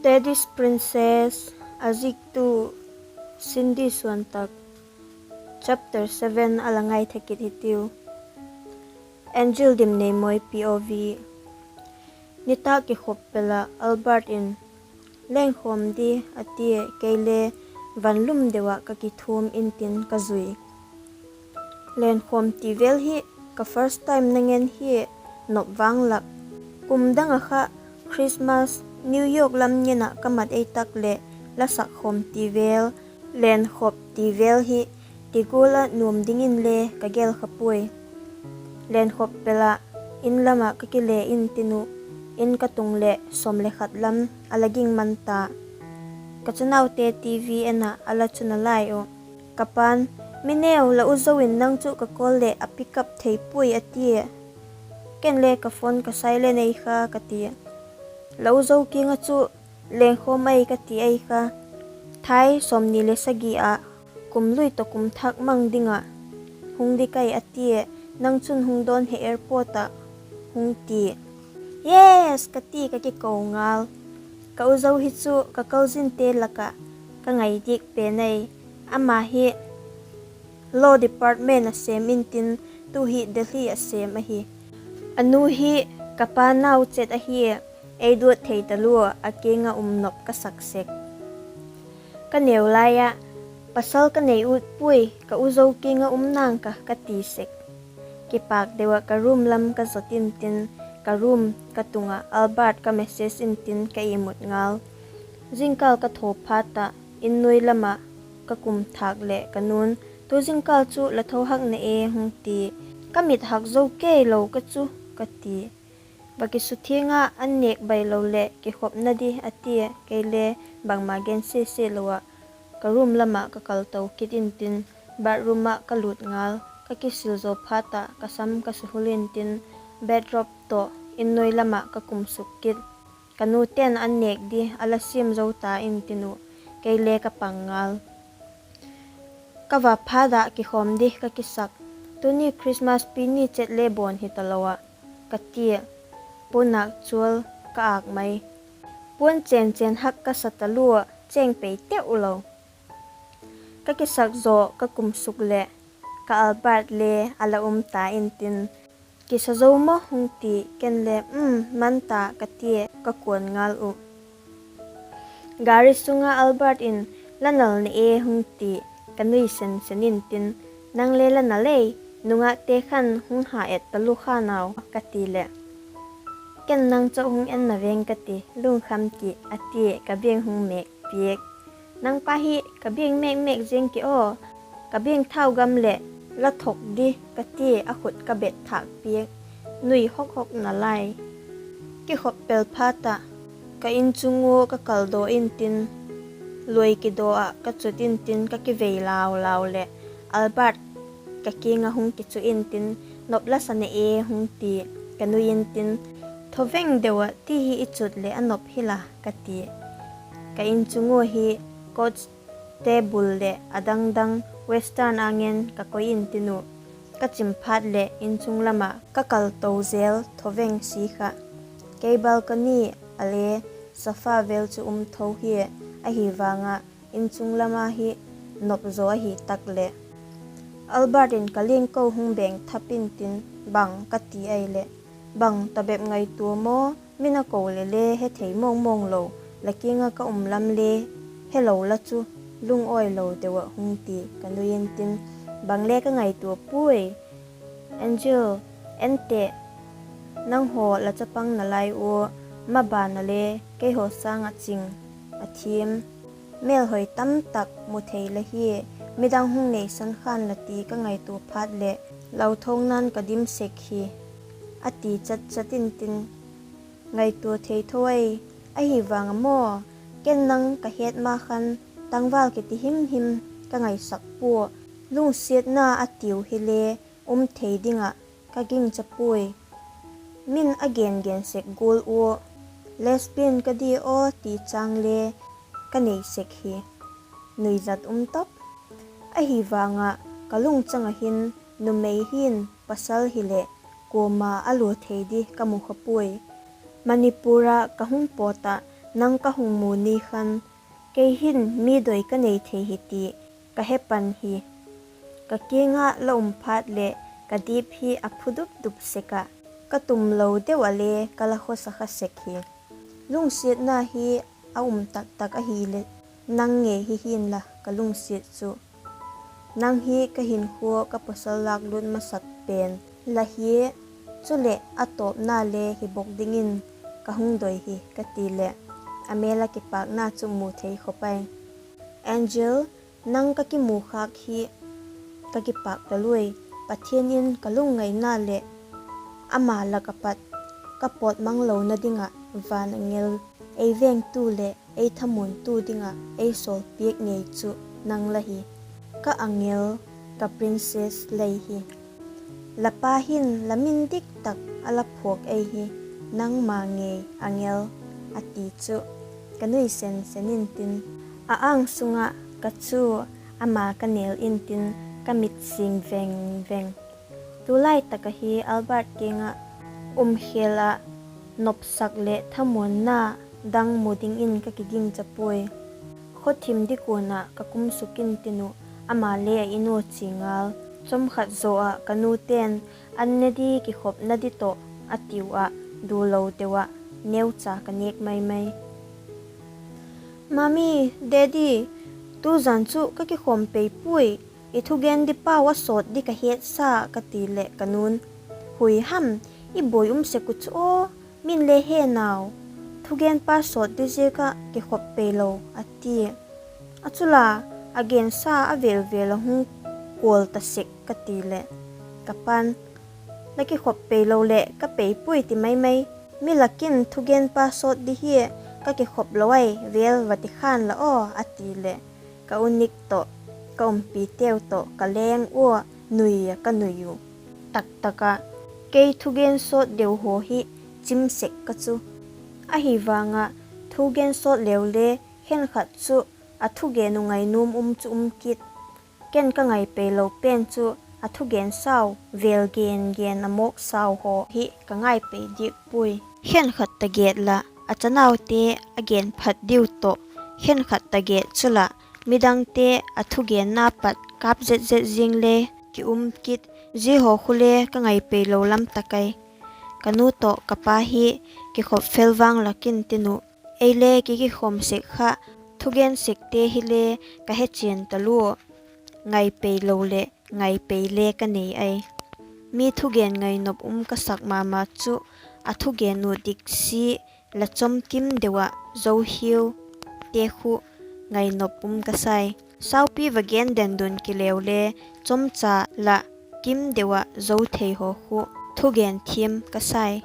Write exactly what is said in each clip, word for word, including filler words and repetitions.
Teddy's Princess, a ziktu Cindy Suantak. Chapter seven a la ngaithak kit hitiu. Angel Dimneimawi P O V. Nitâk kikhop pel ah Albert in, "Lengkhawm di," a tia, kei le van lum deu ah ka kithuam intin ka zui. Lengkhawm ti vel hi ka first time na ngen hi, nop vang lak. Kum dang ah kha Christmas, New York lam ngen ah ka mat ei tak leh, la sak khawm ti vel, lengkhop ti vel hi ti gual ah nuam dingin le ka gel kha puai. Lengkhop pel ah in lam ah ka kile intin uh, in ka tung leh sawm le khat lam a la ging man ta. Ka chanaute T V en ah a la chu nalai uh. Ka pa'n, 'Mi neu, la u Zo in nang chu ka call leh a pick up thei puai,' a tia. Ken le ka phone ka silent ei kha ka tia. La u Zo kiang ah chu lengkhawm ai ka ti ai kha. Thai sawmni le sagi ah kum lui tawh kum thak mang ding ah hung di kai a tia, nang chun hung dawn he airport ah hung ti. Yes ka ti ka kiko ngal. Ka u Zo hi chu ka cousinte lak ah ka ngai diak pen ai. Ama hi law department a sêm intin, tu hi Delhi a sêm ahi. A nu hi ka pa nau chet ahi, ei duat thei talua a kiang ah um nop ka sak sek. Ka neu lai ah, pasal ka nei ut puai, ka u Zo kiang ah um nang ka, ka ti sek. Kipâk deu ah ka room lam ka zot intin, ka room ka tung ah Albert ka message intin ka imut ngal. Zingkâl ka tho phat ah in nuai lam ah ka kum thâk leh ka nu'n, "Tu zingkâl chu la tho hak na e," hung ti. "Ka mit hak zo kei lo ka chu," ka ti. "Va kisuthiang ah an nêk bailo leh kikhopna di," a tia, kei le bangma gen sese lo ah ka room lam ah ka kal to kit intin, bathroom ah ka lût ngal. Ka kisil zaw phat ah ka sam ka suhul intin, bathrobe tawh in nuai lam ah ka kum suk kit. Ka nute'n an nêk di a la siam zo ta intin uh, kei le ka pang ngal. Ka va phat ah kikhawm di ka kisak. "Tuni Christmas pi ni chet le bawn hi talo ah," ka tia. Puannâk chual ka âk mai. Puan chen chen hak ka sa talua, chêng pei teu lo. Ka kisak zaw ka kum suk leh ka Albert le a la um ta intin, "Kisa zo maw?" hung ti, ken le, "Um, man ta," ka tia ka kuan ngal uh. Gari sung ah Albert in, "La nal na e," hung ti, ka nui sen sen intin, "Nang le la nal ei, nungakte khan hung ha et talu kha nau," ka ti leh, "Ken nang chau hung en na veng ka ti, lungkham ki," a tia ka biang hung mêk piak. "Nang pa hi ka biang mêk mêk ziang ki aw, ka biang thau gam leh la thok di," ka tia a khut ka bet thâk piak. Nui hok hok nalai. Kikhop pel phat ah ka inchung ua ka kaldaw intin, luai kidaw ah ka chut intin ka kivei lau lau leh Albert ka kiang ah hung kichu intin, "Nop la sa na e," hung ti, ka nui intin, "Thoveng deu ah ti hi i chut leh a nop hi la," ka ti. Ka inchung ua hi coach te bul leh a dang dang western a ngen ka koi intin uh, ka chim phat leh inchung lam ah ka kal to zel thoveng si kha. Kei balcony a le sofa vel chu um tho hi, ahi vang ah inchung lam a hi nop zaw ahi tak leh. Albert in ka liangko hung beng thap intin, "Bang?" ka ti ai leh, "Bang ta bep ngaitua maw, mi na ko le le he thei mawng mawng lo, la kiang ah ka um lam le he lo la chu, lungawi lo deu ah," hung ti, ka nui intin, "Bang le ka ngaitua puai. Angel, en teh, nanghaw la chapang nalai ua, maban a le keihaw sâng ah ching a thiam. Mêlhoi tam tak mu thei la hi, midang hung neisan khan la ti ka ngaitua phat leh lauthawngna'n ka dim sek hi," a ti chat chat intin, "Ngaitua thei tho ai, ahi vang a maw, ken nang ka het ma khan tangval kiti him him ka ngaisak pua, lungsiatna a tiu hile um thei ding ah ka gingcha puai. Min a gen gen sek gual ua, lesbian ka di aw ti châng le ka nei sek hi, nuizat um tak. Ahi vang ah ka lungchang ah hin numei hin pasal hileh kuama a lua thei di ka mu kha puai. Manipur ah ka hung pawt ah Nang ka hung mu ni khan, kei hin mi doi ka nei thei hi ti ka he pan hi. Ka kiang ah la um phat leh ka dip hi a phu dup dup sek ah, ka tum lo deu ah le ka la khawsa kha sek hi. Lungsiatna hi a um tak tak ahileh, nang ngei hi hi'n la ka lungsiat chu. Nang hi ka hinkhua ka pawsal lâk lût masak pen la hi, chuleh a tawpna le hi bawk dingin ka hung doi hi, ka ti leh, a mêl ah kipâkna chu mu thei khop ai. Angel, nang ka kimu khâk hi ka kipâk ta luai. Pathian in ka lungngaina leh ama lak ah pat ka pawt mang lona ding ah van angel, ei vengtu leh ei thamuantu ding ah ei sawlpiak ngei chu nang la hi. Ka angel, ka princess lei hi. La pa hin la min dik tak a la phuak ei hi, nangma ngei angel, a ti chu ka nui sen sen intin, a âng sung ah ka chu ama ka nêl intin ka mit sing veng veng. Tulai tak ahi Albert kiang ah um khêl ah nopsak leh thamuanna dang mu dingin ka kigingcha puai. Khawthim dikuan ah ka kum suk intin uh, ama le a In ua chia ngal. Chawmkhat zaw ah ka nute'n an ne di kikhopna di tawh a tiu ah, du lo deu ah neucha ka nêk mai mai. Mummy, Daddy, tuzan chu ka kikhawm pei puai, i thugen di pau a sawt di ka hetsa, ka ti leh ka nu'n, Hui ham, i buai um sek uh chu aw, min le he nau, thugenpa sawt di ziak ah kikhop pei lo, a tia. A chu la, a gensa a vêl vêl a hung kual ta sek, ka ti leh ka pa'n, La kikhop pei lo leh ka pei puai ti mai mai. Mi lak in thugenpa sawt di hia, ka kikhop lo ai vêl va ti khan la aw, a ti leh ka u Nick tawh, ka umpiteu tawh ka leng ua nui a ka nui uh. Tak tak ah kei thugen sawt deu haw hi chim sek ka chu. Ahi vang ah thugen sawt leu le khenkhat chu a thugen uh ngainuam um chu um kit. Ken ka ngai pei lo pen chu a thugen sau vêl gen gen a mawk sau haw hi ka ngai pei diak puai. Khenkhat ta gêt lah a chanaute a gen phat diu tawh, khenkhat ta gêt chu lah midangte a thugenna pat kâp zet zet ziang le ki um kit. Zia haw khu le ka ngai pei lo lam tak ai. Ka nu tawh ka pa hi kikhop fel vang lak intin uh, ei le ki kikhawm sek kha, thugen sekte hile ka hechian talua. Ngai pei lo leh ngai pei le ka nei ai. Mi thugen ngainop um ka sak ma ma chu, a thugen uh dik si la chawm kim deu ah zo hiu te khu ngainop um ka sai. Saupi va gen den dun kileu le, chawmcha la kim deu ah zo thei haw khu thugen thiam ka sai.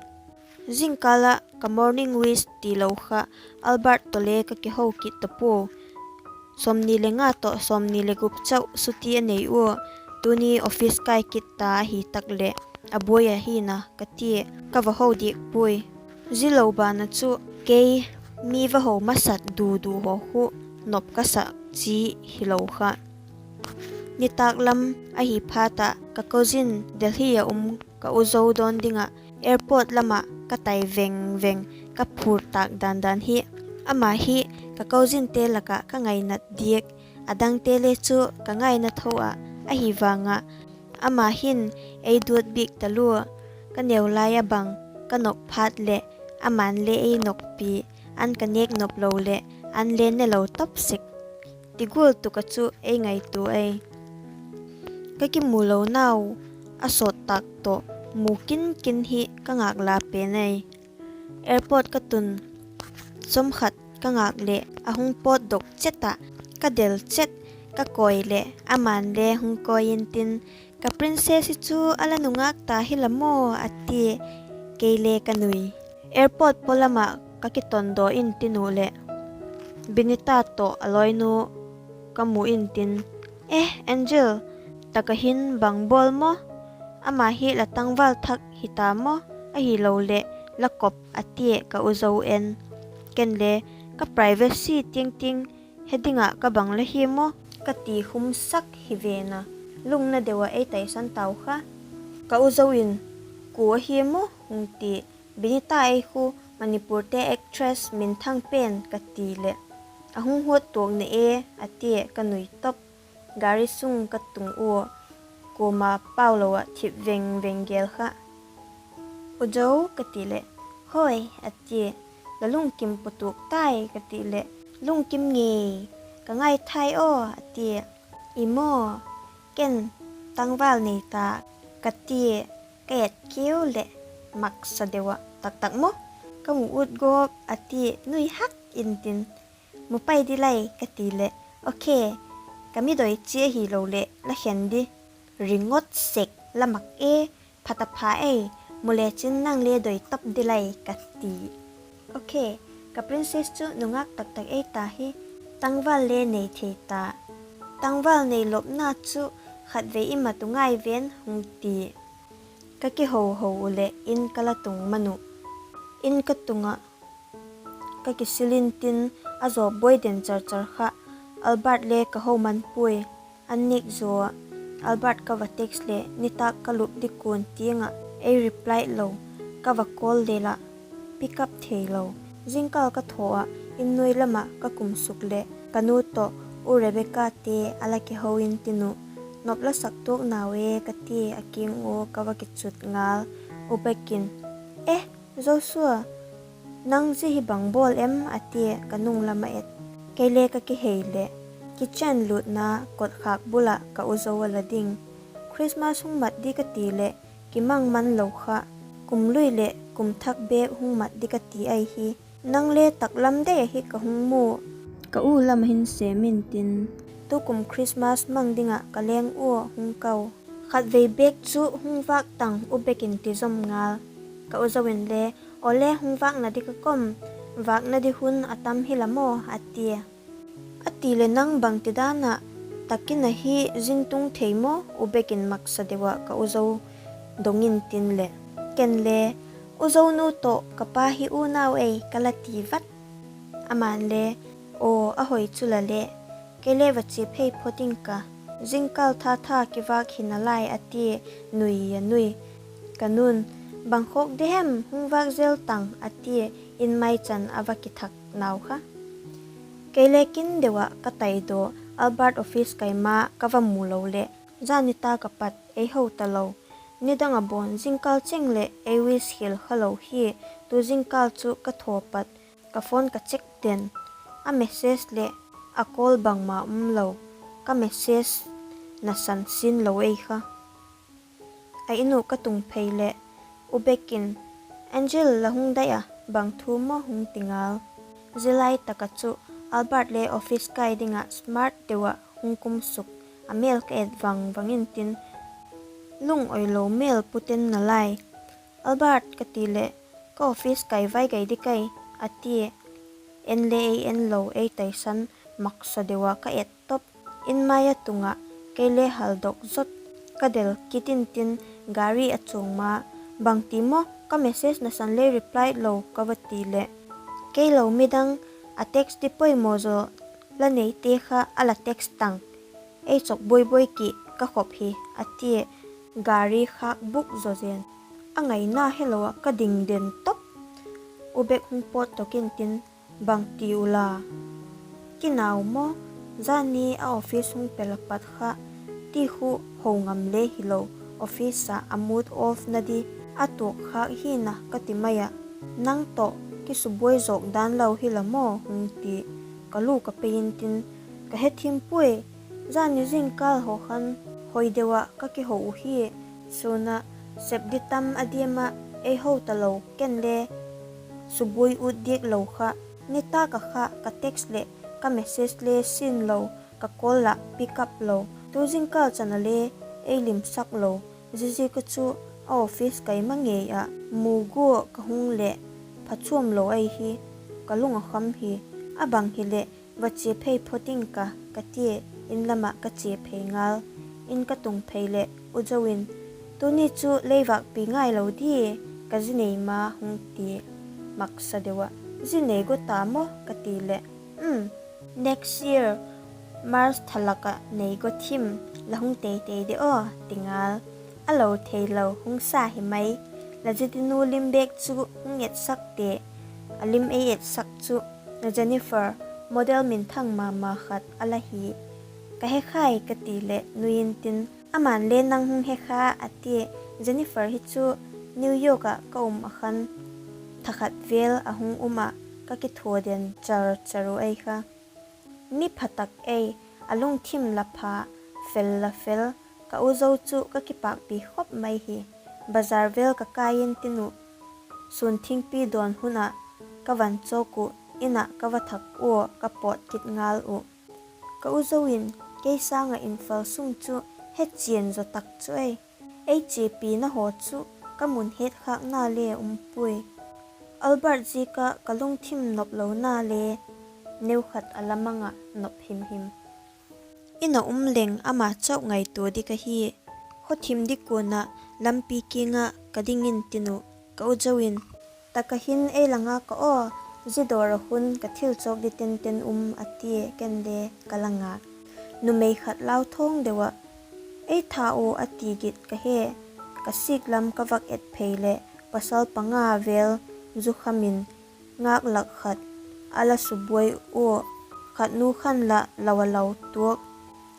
Zingkâl ah ka morning wish ti lo kha Albert tawh le ka kiho kit ta puau. Sawmni le nga tawh sawmni le gup chau suti a nei ua, tuni office kai kit ta ahi tak leh a buai ahi na ka tia, ka va ho diak puai. Zia lo ban ah chu kei mi va ho masat du du haw khu nop ka sak chi hilo kha. Nitâk lam ahi phat ah ka cousin Delhi ah um ka u Zo dawn ding ah airport lam ah ka tai veng veng, ka phur tâk dan dan hi. Ama hi ka cousinte lak ah ka ngainat diak, a dangte le chu ka ngaina tho ah, ahi vang ah ama hin ei duat bik talua. Ka neu lai a bang ka nop phat leh, ama'n le ei nokpi, an ka nêk nop lo leh an le ne lo top sek ti gual tuk ah chu ei ngaitua ai. Ka kimu lonau a sawt tâk tawh mu kin kin hi ka ngâk la pen ai. Airport ka tun, chawmkhat ka ngâk leh a hung pawtdok chet ah, ka del chet, ka kawi leh ama'n le hung kawi intin, Ka princess hi chu a la nungâk ta hi la maw, a tia, kei le ka nui. Airport paw lam ah ka kitondaw intin uh leh Binita tawh a lawinu ka mu intin, E Angel, tak ah hin bang bawl maw? Ama hi la tangval thak hi ta maw, ahiloleh la kop, a tia ka u Zo en. Ken le, Ka privacy tiang tiang he ding ah ka bang la hi maw, ka ti khumsak hi ven a, lungna deu ah ei taisan tau kha. Ka u Zo in, Kua ahi maw? hung ti. Binita ei khu Manipurte actress minthang pen ka ti leh, a hung huat tuak na e, a tia ka nui top. Gari sung ka tung ua, kuama pau lo ah thip veng veng gel kha. U Zo, ka ti leh, hoi, a tia. La lungkim putuak tai, ka ti leh, lungkim ngei, ka ngaithai aw, a tia. I maw, ken tangval nei ta, ka tia, ka et kiu leh, maksa deu ah taktak maw, ka mu ut gawp, a tia nui hak intin, mu pai di lai, ka ti leh, okay, ka mi doi chi ahilo leh la khen di. Ringot sek, la mak e, pha ta pha ei, mu le chin nang le doi tap di lai, ka ti. Okay, ka princess chu nungak taktak ei ta hi, tangval le nei thei ta. Tangval nei lopna chu khatvei i mat u ngai ven, hung ti. Ka kiho ho u leh in ka la tung man uh. In ka tung ah ka kisil intin, a zaw buai den char char kha. Albert le ka ho man puai. An nêk zaw ah Albert ka va text leh nitâk ka lup di kuan tiang ah ei reply lo, ka va call le lah pick up theilo. Zingkâl ka thaw ah in nuai lam ah ka kum suk leh ka nu tawh U Rebeccate a la kiho intin uh, nop la sak tuak nau e, ka tia a kiang ua ka va kichut ngal. U Beck in, eh, Joshua, nang zia hi bang bawl em? a tia ka nung lam a et. Kei le ka kihei leh kitchen lutna kotkhâk bul ah ka u Zo a la ding. Christmas hung mat di ka ti leh kimang man lo kha. Kum lui leh kum thak bêk hung mat di ka ti ahi. Nang le taklam dei ahi ka hung mu. Ka u lam ah hin sêm intin, tukum Christmas mang ding ah ka leng ua hung kau. Khatvei bêk chu hung vâk tang, U Beck in ti zom ngal. Ka u Zo in le, awle, hung vâkna di ka kom, vâkna di hun a tam hi la maw, a tia. A ti leh nang bangtidan ah tak in ahi, zin tung thei maw? U Beck in maksa deu ah ka u Zo dong intin leh, ken le, U Zo nu tawh ka pa hi unau ei, ka la ti vat. Ama'n le, aw, a hoi chu la leh, kei le va chia phei phot ing ka, zingkâl tha tha kivâk hi nalai, a tia nui a nui. Ka nu'n, bang khawk di hem, hung vâk zel tang, a tia in mai chan a va kithak nau kha. Kei le kin deu ah ka tai daw, Albert office kai ma ka va mu lo leh, zan nitâk a pat ei ho talo. Nidang a bawn zingkâl cheng leh ei wish khial kha lo hi. Tu zingkâl chu ka thaw pat, ka phone ka check den, a message leh a call bangma um lo, ka message nasan sin lo ei kha. A in uh ka tung phei leh U Beck in, Angel, la hung dai a, bang thu maw? hung ti ngal. Zia lai tak ah chu Albert le office kai ding ah smart deu ah hung kum suk, a mêl ka et vang vang intin, lung oilo mêl puten nalai. Albert, ka ti leh, ka office kai vai gai di kai, a tia. En le ei en lo, ei taisan, maksa deu ah ka et top. In mai a tung ah kei le haldok zot, ka del kit intin, gari a chuang ma, bangti maw, ka message nasan le reply lo, ka va ti leh, kei lo midang a text di poimaw zaw la neite kha a la text tang, ei chawk buai buai ki ka khop hi, a tia, gari khâk buk zaw zen. A ngaina helo ah ka ding den top. U Beck hung pawt tok intin, bangti u la, kinau maw? Zani a office hung pel a pat kha, ti khu ho ngam le hilo, office ah a mood off na di a tuak khâk hi'n a ka ti mai ah, nang tawh kisubuai zawk dan lo hi la maw? hung ti. Ka lu ka pei intin, ka hethiam puai, zani zingkâl haw khan hoi deu ah ka kiho u hi, sûn ah sep di tam a diam ah ei ho talo, ken le subuai ut diak lo kha, nitâk a kha ka text leh ka message le seen lo, ka call lah pick up lo, tu zingkâl chan a le ei limsak lo, ziaziak a chu a office kai ma ngei ah mu gua ka hung leh phachuam lo ahi, ka lung a kham hi, a bang hileh va chia phei phot ing ka, ka tia, in lam ah ka chia phei ngal. In ka tung phei leh U Zo in, tuni chu lei vâkpi ngailo di, ka zi nei ma? hung ti. Maksa deu ah, zi nei gua ta maw? ka ti leh, next year March tha lak ah nei gua thim, la hung tei tei de aw, ti ngal. A lo theilo hung sa hi mai, la zi dinu lim bêk chu hung etsak te, a lim ei etsak chu Jennifer, model minthang ma ma khat a la hi. Ka he khai, ka ti leh nui intin, ama'n le nang hung he kha, a tia. Jennifer hi chu New York ah ka um ah khan tha khat vel a hung um ah, ka kithua den char char uh ei kha. Mi pha tak ei, a lungthim la pha, fel la fel. Ka u Zo chu ka kipâkpi khop mai hi. Bazar vel ka kai intin uh, sûn thingpi dawn hun ah ka van chawk uh, In ah ka va thak ua, ka pawt kit ngal uh. Ka u Zo in kei sâng ah infal sum chu he chian zaw tak chu ei. Ei chiapina haw chu ka mun hetkhâkna le um puai. Albert ziak ah ka lungthim noplona le neukhat a la mang ah nop him him. In a um leng ama chauh ngaitua dik ahi. Khawthim ding kuan ah lampi kiang ah ka ding intin uh, ka u Zo in, Tak ah hin ei la ngâk ka aw, zia dawr ah hun ka thil chawk di tenten um, a tia, ken le ka la ngâk. Numei khat lau thawng deu ah, Ei tha u, a ti git ka he. Ka sik lam ka vak et phei leh pasal panga vel zu kham in ngâk lak khat a la subuai ua, khatnu khan lah lo a lo tuak.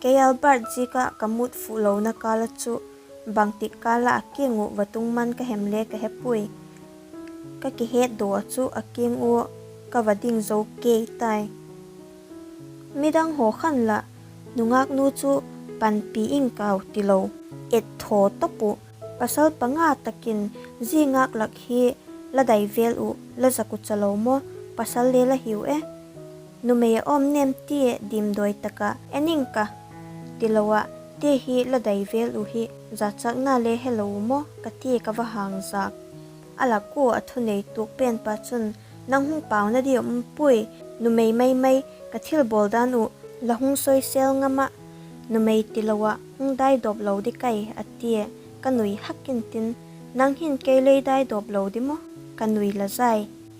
Kei Albert ziak ah ka mut fuh lona kâl ah chu bangtik kâl ah a kiang uh va tung man ka hem le ka he puai. Ka kihetdaw ah chu a kiang ua ka va ding zo kei tai. Midang haw khan lah, Nungâknu chu panpi ing kau, ti lo, et thaw top uh. Pasal panga tak in zia ngâk lak hi la dai vel uh, la zak uh cha lo maw, pasal le la hiu e. Numei a awm nem tia dimdawi tak ah en ing ka, ti lo ah, Te hi la dai vel uh hi, zachâkna le helo u maw, ka tia ka va hang zak. A lak ua a thunei tuak penpa chun, Nang hung pauna di a um puai, numei mai mai, ka thilbawl dan uh la hung soisel ngam ah, numei tilo ah hung daidawp lo di kai, a tia. Ka nui hak intin, Nang hin kei lei daidawp lo di maw? Ka nui la zai.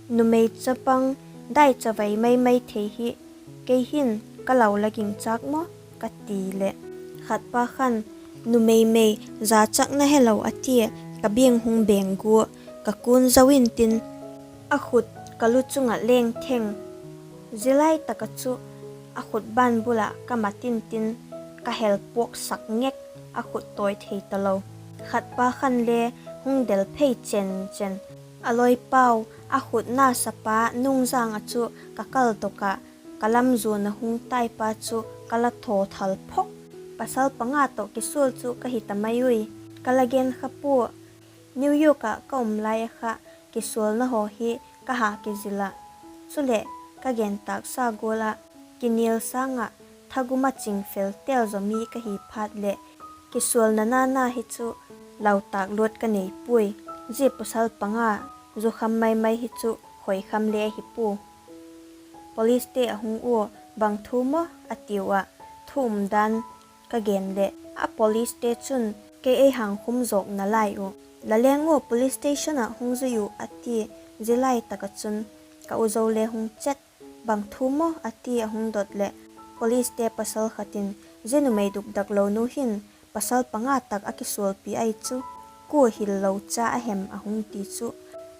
Numei chapang dai chavai mai mai thei hi kei hin ka lau la gingchâk maw? ka ti leh, khatpa khan, Numei mai, zachâkna helo, a tia, ka biang hung beng gua, ka kun zo intin, a khut ka lu chung ah leng theng. Zia lai tak ah chu a khut ban bul ah ka mat intin, ka hel puaksak ngek, a khut tawi thei talo. Khatpa khan le hung del phei chen chen. A lawipau, a khut nasapa nungzâng ah chu ka kaldok ah, ka lam zuan a hung taipa chu ka la thaw thal phok. Pasal panga tawh kisual chu ka hi ta mai ui. Ka la gen kha pua. New York ah ka um lai a kha kisualna haw hi ka ha kizil ah, chuleh ka gen tâksa gual ah kinial sâng ah thagum ah chingfel tel zaw mi ka hi phat leh, kisualna nana hi chu lau tâk luat ka nei puai. Zia pasal panga zukham mai mai hi chu khoikham le ahi pua. Policete a hung ua, Bang thu maw? a tiu ah, thu umdan ka gen leh, a policete chun kei ei hangkhum zawkna lai uh, La leng ua police station ah hung zui uh, a tia. Zia lai tak ah chun ka u Zo le hung chet. Bang thu maw? a ti a hung dot leh, policete pasal khat in, Zia numei dukdak lo nu hin pasal panga tak a kisualpi ahi chu, kua hil lo cha a hem? a hung ti chu,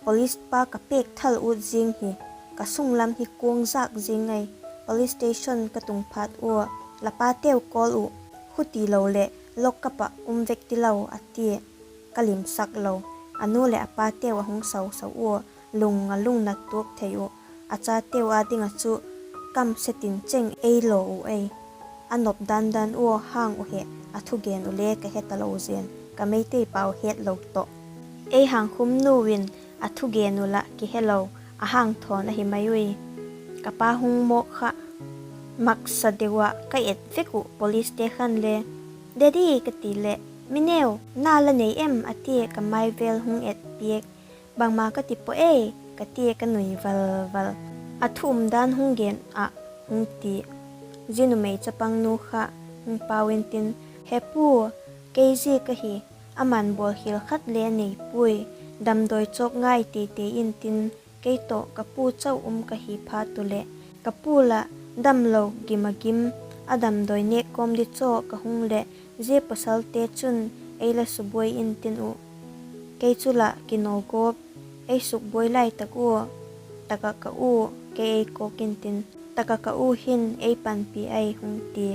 policepa ka pêk thal ut zing hi, ka sunglam hi kuang zak zing ai. Police station ka tung phat ua, La pateu kawl uh, khuti lo leh lock up ah um vek ti lo, a tia. Ka limsak lo. A nu leh a pateu a hung sau sau ua, lung a lungnat tuak thei uh. A chateu â ding ah chu kam se tin cheng ei law uh ei. A nop dan dan ua hang uh hi, a thugen uh le ka he talo zen, ka Meitei pau hetlo tawh. Ei hangkhumnu in a thugen uh lah kihelo, a hangthawn ahi mai ui. Ka pa hung mawk kha, maksa deu ah ka et vek uh policete khan le, Daddy, ka ti leh, Mi neu, na la nei em? a tia ka mai vel hung et piak. Bangma ka ti pua ei, ka tia ka nui val val. A thu umdan hung gen ah hung ti. Zia numei chapangnu kha hung pau intin, He pu, kei zia ka hi, ama'n bawlkhial khat le a nei puai. Damdawi chawk ngai tei tei intin, kei tawh ka pu chau um ka hi phat u leh, ka pu lah damlo gim a gim, a damdawi nêk kawm di chaw ka hung leh, zia pasalte chun ei la subuai intin uh. Kei chu lah kinawgawp, ei sukbuai lai tak ua, tak ah ka u kei ei kawk intin, tak ah ka u hin ei panpi ai hung ti.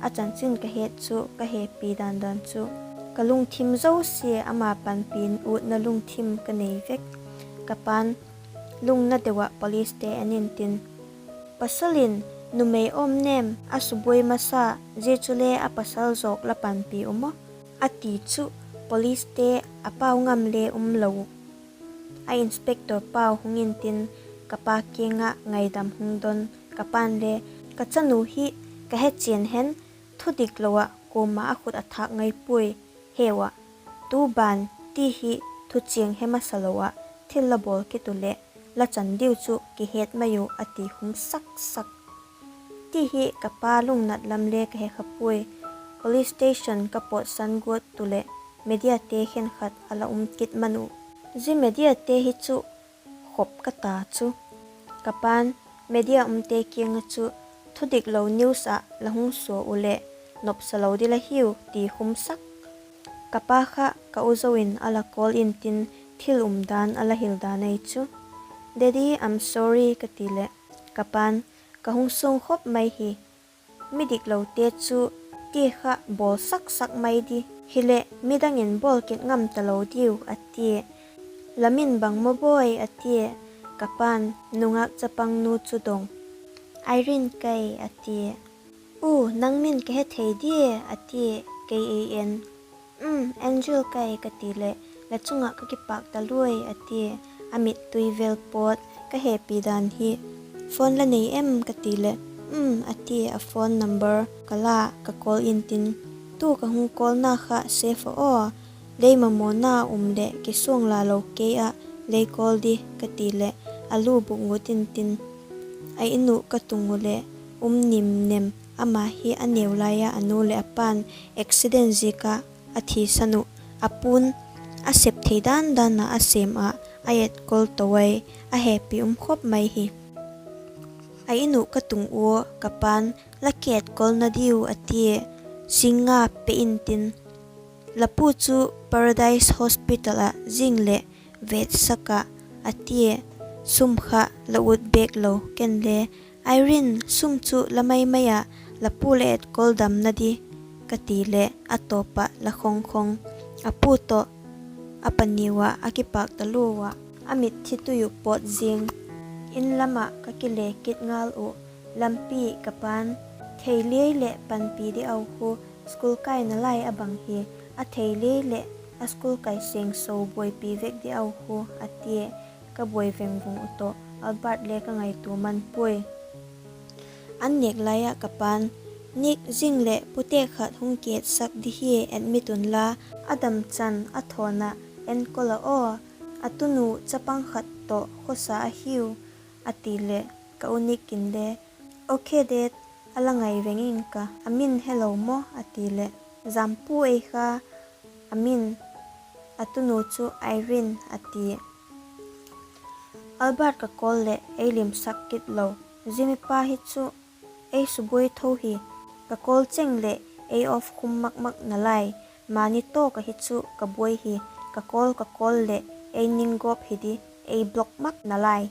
A chanchin ka het chu ka hepi dan dan chu, ka lungthim zosia ama panpi utna lungthim ka nei vek. Ka pa'n lungna deu ah policete en intin, Pasal in numei awm nêm a subuai masa, zia chule a pasal zawk la panpi u maw? a ti chu, policete a pau ngam le um lo uh. A inspector pau hung intin, ka pa kiang ah ngaidam hung don. Ka pa'n le, Ka chanu hi ka hechian hen, thudik lo ah kuama a khut a thâk ngai puai, heu ah. Tu ban ti hi thuchiang he masa lo ah thil la bawl kit uh leh la chan diu chu kihet mai uh, a ti hum sak sak. Ti hi ka pa lungnat lam le ka he kha puai. Police station ka pawtsan guat tu leh mediate khenkhat a la um kit man uh. Zia mediate hi chu khop ka ta chu. Ka pa'n media umte kiang ah chu, Thudik lo news ah la hung sua uh leh nopsa lo ding la hiu, ti hum sak. Ka pa kha ka u zo in a la call intin, thil um dan a la hil dan ahi chu. Daddy, I'm sorry, ka ti leh, ka pa'n, Ka hung suang khop mai hi. Midiklote chu ti kha bawl sak sak mai di hileh midang in bawl kit ngam talo diu, a tia. La min bang maw bawi? a tia. Ka pa'n nungak chapangnu chu dong, Irene kai, a tia. U, nang min ka he thei dia? a tia, kei ei en. Um, Angel kai, ka ti leh, La chung ah ka kipâk taluai, a tia. A mittui vel pawt, ka hepi dan hi. Phone la nei em? ka ti leh, Um, a tia, a phone number ka la, ka call intin, Tu ka hung callna kha save a aw, lei mamawna um leh kisuang la lo kei ah lei call di, ka ti leh a lu buk ngut intin, a In uh ka tung uh leh um nim nem. Ama hi a neu lai ah a nu leh a pa'n accident ziak ah a thisan uh. A pu'n a sep thei dan dan ah a sêm ah a etkol to ai, a hepi um khop mai hi. A In uh ka tung ua, ka pa'n, La kietkolna diu? a tia, sing nga pe intin, La pu chu Paradise Hospital ah zing leh vetsak ah, a tia. Sum kha la ut bêk lo, ken le, Irene, sum chu la mai mai ah, la pu la etkol damna di, ka ti leh a tawp ah la khong khong. A pu tawh a paniu ah a kipâk talua ah, a mitthi tui uh pawt ziang. In lam ah ka kile kit ngal uh. Lampi ka pa'n, Theiliai leh panpi di au khu, school kaina lai a bang hi, a theiliai leh a school kai sengso buaipi vek di au khu, a tia. Ka buai vengvung uh tawh Albert le ka ngaitua man puai. An nêk lai ah ka pa'n, Nick, zing leh pute khat hung kietsak di hi, admit unla, a dam chan a thawn ah enkol a aw, a tunu chapang khat tawh khawsa ahiu, a ti leh ka u Nick in le, Okay dad, a la ngai veng ing ka, a min helo maw? a ti leh, Jampu ei kha a min, a tunu chu Irene, a ti. Albert ka call leh ei limsak kit lo. Zia mipa hi chu ei subuai tho hi. Ka call cheng leh ei off khum mak mak nalai. Mani tawk ahi chu ka buai hi. Ka call ka call leh ei ninggawp hi di, ei block mak nalai.